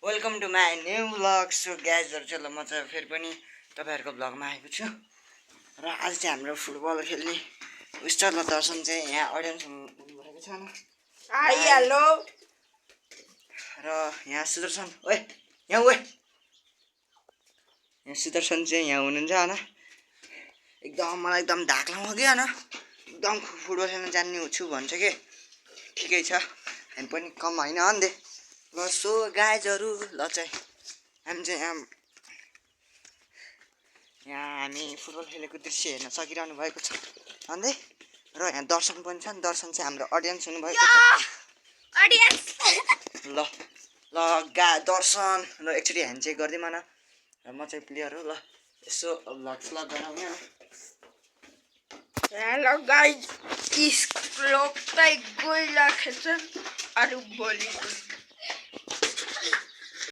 Welcome to my new vlog. So गाइजहरु चाहिँ म चाहिँ फेरि पनि तपाईहरुको भ्लगमा आएको छु र आज चाहिँ हाम्रो फुटबल खेल्ने उस्ताद र दर्शन चाहिँ यहाँ अडियन्स हुनुभएको छ हाई हेलो र यहाँ सुदर्शन ओए यहाँ सुदर्शन चाहिँ यहाँ हुनुहुन्छ हैन। एकदम मलाई एकदम धाक लाउँछ कि हैन, एकदम फुटबल खेल्न जान्ने छु भन्छ के। ठिकै छ, हामी पनि कम हैन अन्धे। ल सो गाइजहरु ल चाहिँ हामी चाहिँ यहाँ हामी फुटबल खेलेको दृश्य हेर्न सकिरहनु भएको छ अन्धे। र यहाँ दर्शन पनि छ, दर्शन चाहिँ हाम्रो अडियन्स हुनुभएको छ। अडियन्स ल ल दर्शन ल एकचोटि ह्यान्डसेक गरिदिउँ न। र म चाहिँ प्लेयर हो। ल यसो भ्लग गराउने न। हेलो गाइज, इस लोग चाहिँ गइराखेछ अरु भोलि